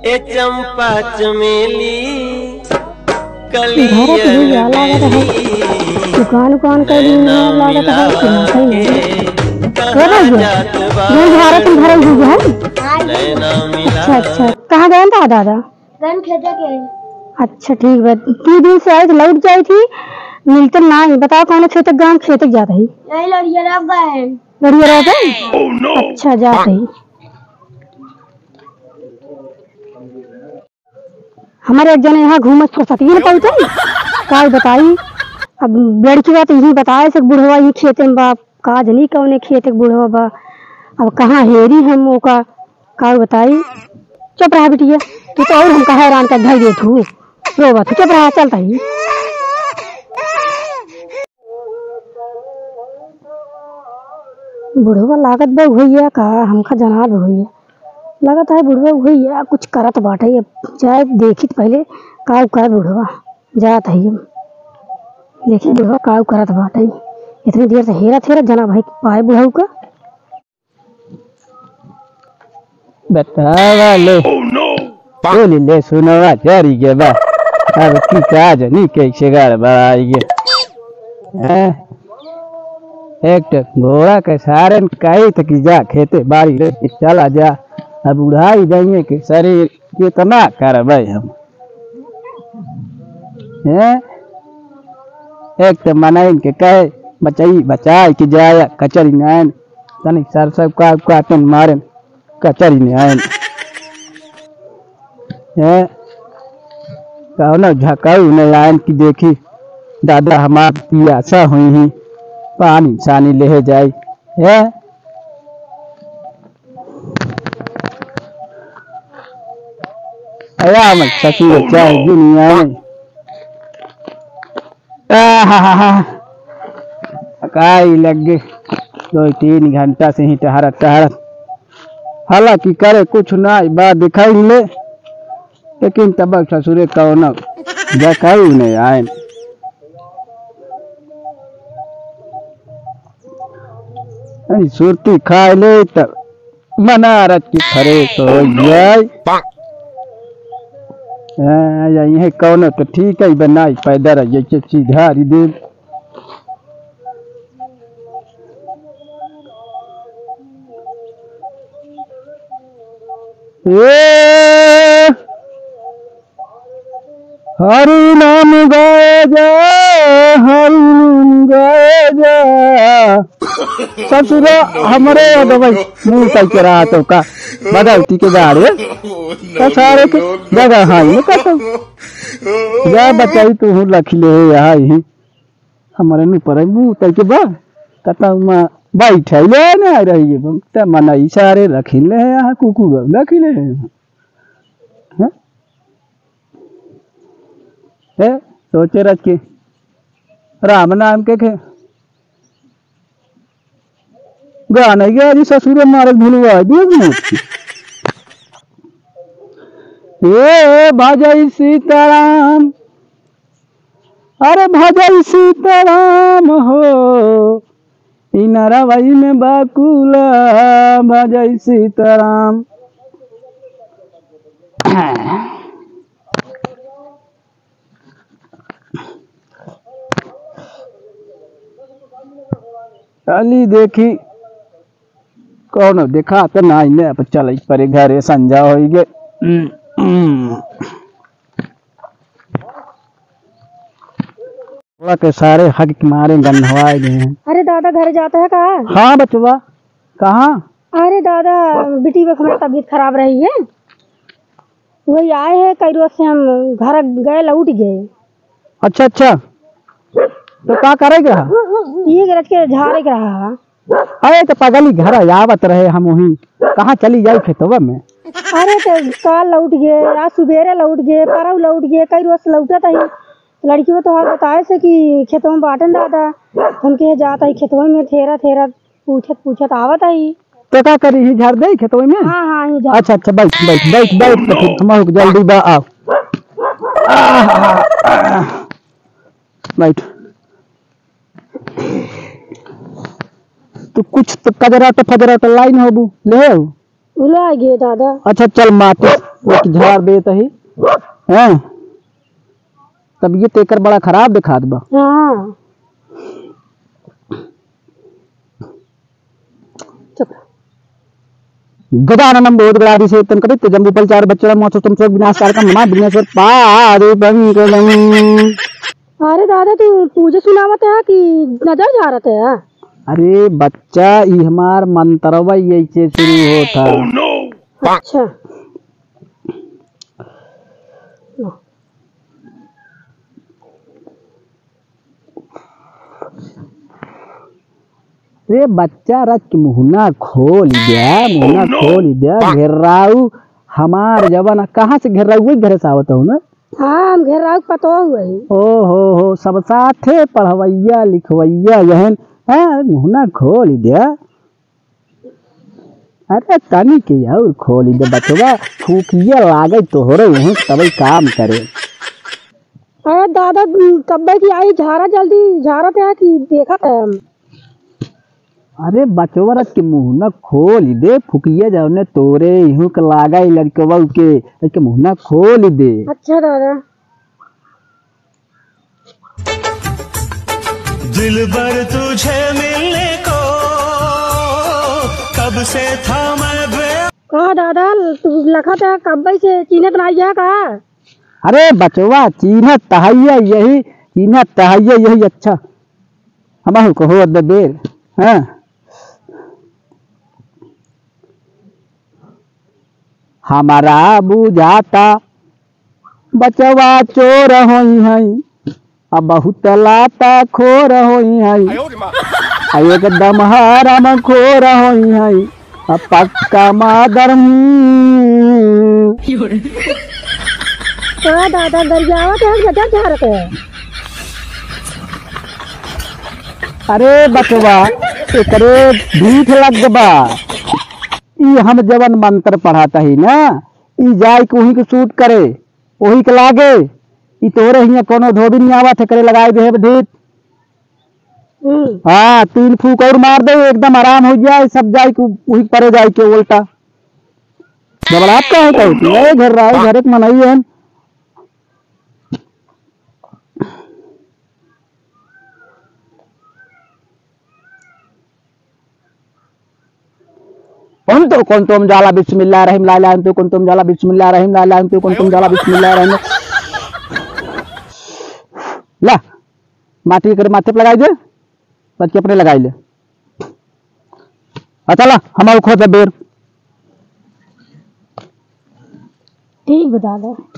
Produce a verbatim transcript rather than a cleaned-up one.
ए चंपा चमेली, घर के भी जा लागत है। दुकान उकान के भी ना लागत है कि ना सही में। हो रहा है? घर के भरा ही हुआ है? अच्छा, अच्छा। कहाँ गए था दादा? गन खेते के। अच्छा, ठीक बा। तीन दिन से आई तो लौट जाई थी, मिलते ना ही। बताओ कौन खेते के, गाँव खेते के जात ही? यही लड़िया रह गए हैं। लड़िया रह गए? अच्छा, जात ही। हमारे एक जने यहाँ घूमत फुर्सत ही न पहुँचे। का बताई, अब लड़की बा तो यही बताए से बुढ़वा यही खेते में बा, का जनी कौने खेते के बुढ़वा बा, अब कहाँ हेरी हम ओका, का बताई। चुप रहा बिटिया, तू तो और हमका हैरान कर धर दे तू, रोवा तू, चुप रहा, चलता ही। बुढ़वा लागत बा भैया का, हमका जनात भैया। लागत है बुढ़वा भैया कुछ करत बाटे। अब जाए देखी त पहिले का करत बुढ़वा। जात है हम। देखी बुढ़वा का करत बाटे। इतनी देर से हेरत हेरत जना भाई पाए बुढ़ऊ का। बतावा ले। बोली ले सुनवा जरी के बा। अब की का जनी कैसे गड़बड़ाई गे। हैं? एक तो घोड़ा के सारन कही त कि जा खेते बाड़ी ले के चला जा। अब बुढ़ाई जाइए के शरीर केतना करबै हम। हैं? एक तो मनइन के कहे बचाई बचाई के जाया कचरी नाइन। तनी सरसों का काटन मारन कचरी में आयन। हैं? कौनो झकाऊ नहीं आयन कि देखी दादा हमार पियासा हुई ही, पानी सानी लेहे जाई। हैं? आया हमर ससुर चाहे दुनिया में। आहाहा। काई लग गए दो तीन घंटा से ही टहरत टहरत। हालांकि करे कुछ ना बा दिखाई ले, लेकिन तब ससुरे कौनो जकाई नहीं आए। अरे सुरती खाए ले तब मनारस की fresh हो जाए। हाँ, या इहे कौनो तो ठीक है, बनाई पैदल जैसे सीधा री दे। ए, हरि नाम गाए जा, हरि नाम गाए जा। ससुरा हमरे दवाई मुंह कई के रहा तो का बदलती के गाड़े। तो सारे के जगह है ये कतो। जा बचाई तू हूँ लखी ले है यहाँ ही। हमरे नु पर मुंह तई के बा। कता मा बैठे ले ना रही है। त मना इशारे रखी ले है यहाँ कुकुर लखी ले है। हैं? ए, सोचे रच के राम नाम के खे-, गाना गया जी ससुर मारे भुलवा दियो। ए भजई सीताराम, अरे भजई सीताराम हो, ई नरवई में बाकुला, भजई सीताराम। चली देखी, कौनो देखा तो ना, इन्हें अब चल परे घरे, संझा होई गे। थोड़ा के सारे हक के मारे गंधवाए गए हैं। अरे दादा, घर जाता है का? हाँ बचवा, कहाँ? अरे दादा, बिटी बस हमारी तबीयत खराब रही है, वही आए हैं, कई रोज से हम घर गए, लौट गए। अच्छा, अच्छा, तो का करे के रहा? ये रच के झाड़े के रहा। अरे तो पगली घर आवत रहे हम वहीं, कहाँ चली जाई खेतवा में? अरे तो काल लौट गए, आज सुबेरे लौट गए, परऊ लौट गए, कई रोज से लौटत ही। लड़की तो हाल बताए से कि खेतवा में बाटन दादा, हम के जात ही खेतवा में थेरा थेरा पूछत पूछत आवत ही। तो का करी, ही झाड़ दे खेतवा में? हाँ, हाँ, ही झाड़। अच्छा, अच्छा, बैठ, बैठ, बैठ, बैठ, तो फिर हम लोग जल्दी बा, आओ। बैठ। तू कुछ तो कजरा तो फजरा तो लाई न होबू, ले हो? भुला गए दादा। अच्छा चल माचिस, एक झार देत ही, हैं? तबियत एकर बड़ा खराब देखात बा। हाँ। चुप। गजाननम भूतगणाधीशेतम कपित्त जम्बूफल चारु भक्षणम मोक्षम शोक विनाशकारकम नमामि विघ्नेश्वर पाद पंकजम। अरे दादा, तू पूजा सुनावत है कि नजर झारत है? अरे बच्चा, ई हमार मंत्रवा ऐसे शुरू होता। अच्छा। रे बच्चा, रच के मुहना खोल द्या, मुहना खोल द्या। घेर्राऊ हमार जवन, कहाँ से घेर्राऊ? वही घरे से आवत हो ना? हाँ, हम घेर्राऊ के पतोह हुए ही। ओ हो हो, सब साथे पढ़वैया लिखवैया यहन। हाँ, मुहना खोल द्या। अरे तनी के और खोल दे बचवा, फूकिया लागे तोहरे उहें तबई काम करे। अरे दादा, कब्बे की आई झारा जल्दी, झारा पे है कि देखा है हम। अरे बचवा रच के मुहना खोल दे, फुकिया जौने तोरे इहू के लागा ई लड़कवा के, रच के मुहना खोल दे। अच्छा दादा। दिलबर तुझे मिलने को कब से था मैं बे- कहा दादा, तू लखत है कब्बे से चीन्हत नाई है का? अरे बचवा, चीन्हत तहैया यही, चीन्हत तहैया यही अच्छा। हमहू को हो दे बेर, हाँ। हमारा बुझाता बचवा चोर होई हैं, अब बहुत लाता खोर होई हैं, आ एकदम हराम खोर होई हैं, अब पक्का मादर, हम्म। का दादा गरियावत है, गजब झारत है। अरे बचवा, एकरे भीख लग बा। ई हम जवन मंत्र पढ़ाता ही ना, ई जाई के वहीं के सूट करे, वहीं के लागे। ई तोरे हियाँ कोनो धोबी नहीं आवत है, करे लगाए देहे बधीत। हम्म। हाँ, तीन फूक और मार दे, एकदम आराम हो जाए, सब जाई के वहीं परे जाई के उल्टा। घबरात का है कहती है, घर राय, घर एक मनई है। कुंतु कुंतुम ज्वाला बिस्मिल्लाह रहीम ला इलाहा अंतु कुंतुम ज्वाला बिस्मिल्लाह रहीम ला इलाहा अंतु कुंतुम ज्वाला बिस्मिल्लाह रहीम। ला, माटी कर माथे पे लगाई दे, बच के अपने लगाई ले। अच्छा ला, हमारे खोद बेर। ठीक बता दो।